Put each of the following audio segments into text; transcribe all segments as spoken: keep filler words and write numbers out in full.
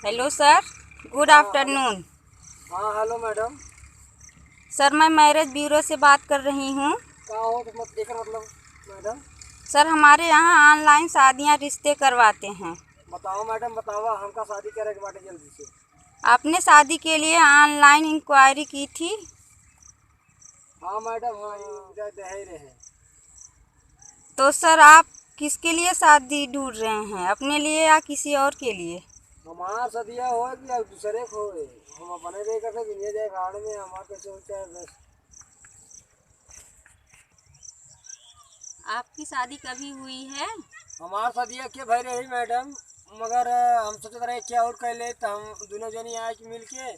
Hello sir, good afternoon। हाँ, hello madam। Sir, मैं मैरिज ब्यूरो से बात कर रही हूँ। का हो, तो मत-, एकर मतलब, madam? Sir, हमारे यहाँ online शादियाँ रिश्ते करवाते हैं। बताओ madam, बतावा, हमका शादी करे के बाटे जल्दी से। आपने शादी के लिए online inquiry की थी? हाँ madam, हाँ, ये दे-, दे ही रहे। तो sir, आप किसके लिए शादी ढूंढ रहे हैं, अपने लिए या किसी और के लिए? हमार सदिया हो कि अब दूसरे को हो, हम अपने लेकर से दुनिया जाए भाड़ में, हमार कैसे हो चाहे बस। आपकी शादी कभी हुई है? हमार सदिया के भई रही madam, मगर, अ, हम सोचत रहे क्या और कर ले, तो हम दोनों जनी आए के मिल के,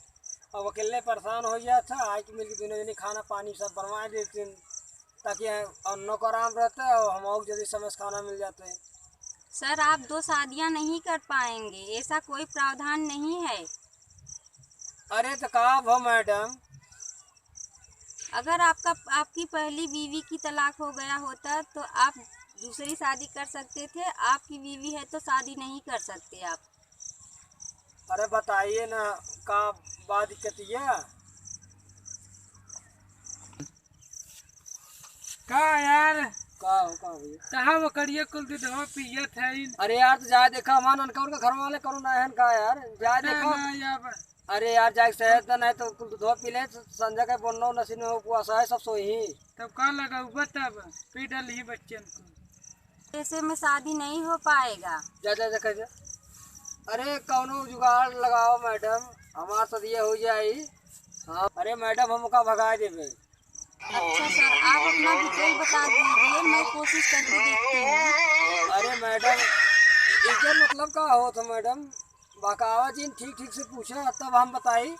अब अकेले परेशान हो गया था, आए के मिल के दोनों जनी खाना पानी सब बनवा देते, ताकि अन्नों को आराम रहता है और हम और जल्दी समय से खाना मिल जाते। Sir, आप दो शादियां नहीं कर पाएंगे, ऐसा कोई प्रावधान नहीं है। अरे तो का भो madam? अगर आपका, आपकी पहली बीवी की तलाक हो गया होता तो आप दूसरी शादी कर सकते थे, आपकी बीवी है तो शादी नहीं कर सकते आप। अरे बताइए ना, का बात दिक्कत है? का यार? का हो, का भैया? कहाँ वो करिए कुल दूधवा पियत है इन? अरे यार, तो जाए देखा, हमार ननकौर के घर वाले कौनो ना हन का यार? जाए ना, देखा। ना यार। अरे यार, जाए शहर तो नहीं तो कुल दूधवा पी ले, संजय के बोलनो नसीब में उपवास है, सब सोई। तब का लगौबा तब? पी डाली बच्चन को। ऐसे में शादी नहीं हो पाएगा। जा, जा, जा, कह जा। अरे कौनो जुगाड़ लगाओ madam, हमार सदिया हो जाई। हाँ, अरे madam, हम ओका भगा देबे। अच्छा sir, आप अपना detail बता दीजिए, मैं कोशिश करके देखती हूँ। अरे madam, इज्जत मतलब का होत है madam? बकावा जी, ठीक ठीक से पूछा तब हम बताई।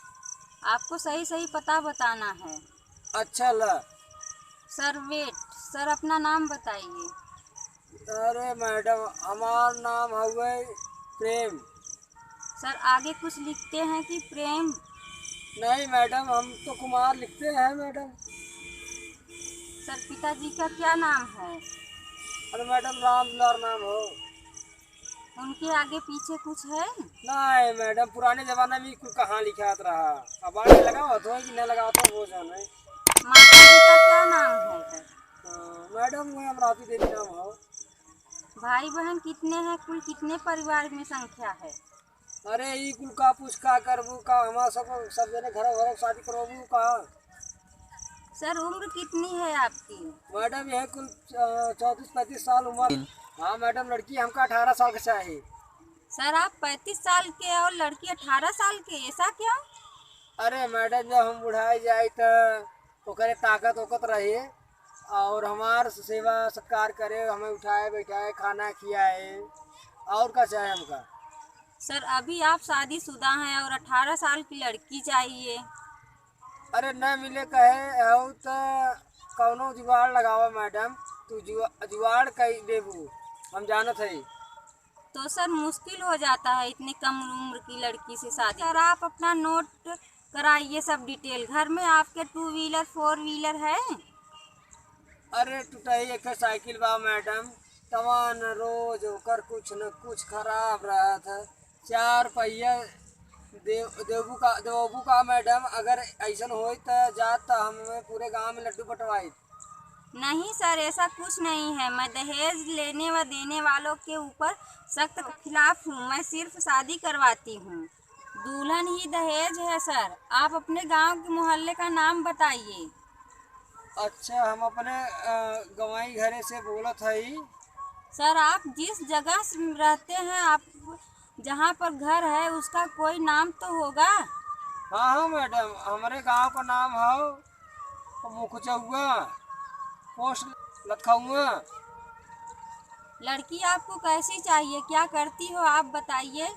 आपको सही सही पता बताना है। अच्छा ला। Sir wait, sir अपना नाम बताइए। अरे madam, हमार नाम हउवे प्रेम। Sir आगे कुछ लिखते हैं कि प्रेम? नहीं madam, हम तो कुमार लिखते हैं madam। Sir पिताजी का क्या नाम है? अरे madam, राम दुलार नाम हो। उनके आगे पीछे कुछ है? नहीं madam, पुराने जमाना में कुल कहाँ लिखात रहा। अब आगे लगावत हो कि नहीं लगावत हो, वो जाने। माता जी का क्या नाम है sir? हाँ, madam, वो अमरावती देवी नाम हो। भाई बहन कितने हैं, कुल कितने परिवार में संख्या है? अरे, ई कुल का पूछ का करबू का? हमार सब, सब जने घर भर शादी करबू का? Sir उम्र कितनी है आपकी? Madam, यह कुल, अ, चौंतीस पैंतीस साल उम्र। हाँ madam, लड़की हमका अठारह साल के चाही। Sir आप पैंतीस साल के और लड़की अठारह साल के, ऐसा क्यों? अरे madam, जब हम बुढ़ाई जाई त ओकरे ताकत ओकत रहे और हमार सेवा सत्कार करे, हमें उठाए बैठाए, खाना खियाए, और का चाहे हमका? Sir अभी आप शादीशुदा हैं और अठारह साल की लड़की चाहिए। अरे न मिले कहे हो त कौनो जुगाड़ लगावा madam, तू जुआ-, जुगाड़ कई देबू, हम जानत हई। तो sir मुश्किल हो जाता है इतनी कम उम्र की लड़की से शादी। Sir आप अपना note कराइए सब detail। घर में आपके two wheeler, four wheeler है? अरे टुटही एक साइकिल बा madam, तवन रोज ओकर कुछ न कुछ खराब रहत है। चार पहिया दे-, देबू का, देबू का madam? अगर ऐसन होई त जा त हमें पूरे गांव में लड्डू बंटवाई। नहीं sir, ऐसा कुछ नहीं है। मैं दहेज लेने व देने वालों के ऊपर सख्त खिलाफ हूँ। मैं सिर्फ शादी करवाती हूँ। दुल्हन ही दहेज है sir। आप अपने गांव के मोहल्ले का नाम बताइए। अच्छा, हम अपने, अ, गंवाई घरे से बोलत हई। Sir आप जिस जगह से रहते हैं, आप जहाँ पर घर है उसका कोई नाम तो होगा? हाँ हाँ madam, हमरे गांव का नाम है मुखचौआ, post लखौआ। लड़की आपको कैसी चाहिए, क्या करती हो आप बताइए?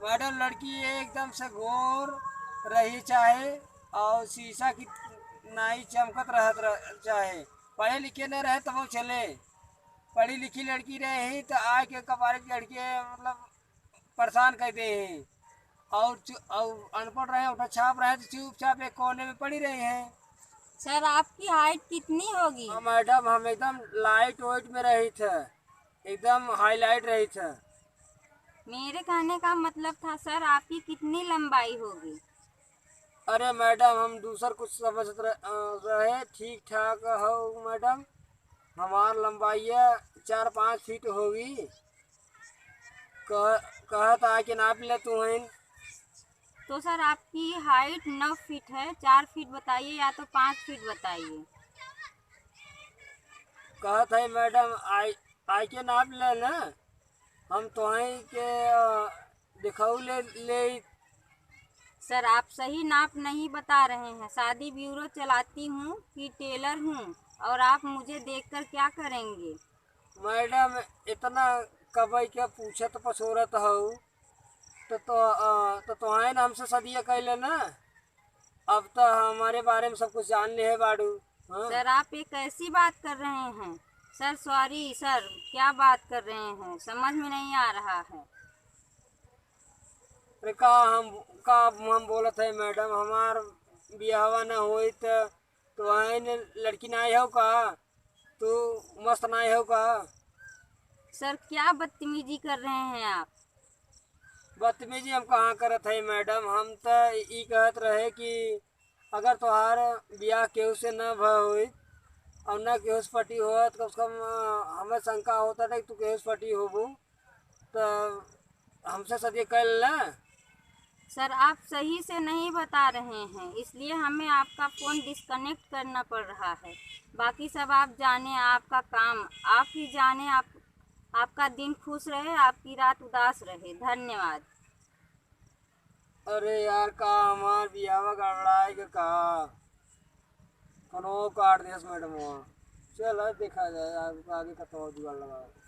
Madam लड़की एकदम से गोर रही चाहे और शीशा की नाई चमकत रहत रह, चाहे पढ़े लिखे न रहे तब चले, पढ़ी लिखी लड़की रही तो आए के कपारे चढ़ के मतलब परेशान कर दे हैं। और चु-, और अनपढ़ रहे, उठा छाप रहे तो चुपचाप एक कोने में पड़ी रही हैं। Sir आपकी height कितनी होगी? हाँ madam, हम एकदम light weight में रही थे, एकदम highlight रही थे। मेरे कहने का मतलब था सर, आपकी कितनी लंबाई होगी? अरे मैडम, हम दूसर कुछ समझत रह-, अ, रहे। ठीक ठाक हो मैडम, हमार लंबाई है चार पाँच फीट होगी। कह-, कहत आके नाप ले तू हइन। तो सर, आपकी हाइट नौ फीट है, चार फीट बताइए या तो पाँच फीट बताइए। कहत है मैडम, आई, आई के नाप ले ना, हम तोहई के, अ, दिखाऊ ले, ले। सर, आप सही नाप नहीं बता रहे हैं। शादी ब्यूरो चलाती हूँ कि टेलर हूँ, और आप मुझे देखकर क्या करेंगे? मैडम, इतना कबई के पूछत पछोरत हऊ, तो, तो, अ, तो तोहई न हमसे सदिया कैले ना। अब तो हमारे बारे में सब कुछ जान ले है बाड़ू। हाँ? सर, आप ये कैसी बात कर रहे हैं? सर, सॉरी सर, क्या बात कर रहे हैं, समझ में नहीं आ रहा है। अरे का हम, का हम बोलत है मैडम, हमार बियाहवा न होई त, तो आइन लड़की ना हो का? तू मस्त ना हो का? सर, क्या बदतमीजी कर रहे हैं आप? बदतमीजी हम कहाँ करत है मैडम, हम त ई कहत रहे कि अगर तोहार बियाह केहू से न भ होई और न केहू से पटी होत, कम से कम, अ, हमें शंका होता था कि तू केहू से पटी होबू, तो हमसे सदिया कर लेना। सर, आप सही से नहीं बता रहे हैं, इसलिए हमें आपका फ़ोन डिस्कनेक्ट करना पड़ रहा है। बाकी सब आप जाने, आपका काम, आप ही जाने, आप, आपका दिन खुश रहे, आपकी रात उदास रहे। धन्यवाद। अरे यार, का हमार बियाहवा गड़बड़ाए के का? फोनो काट दिहस मैडम। चल, अब देखा जाए, अब आगे का तो जुगाड़ लगा।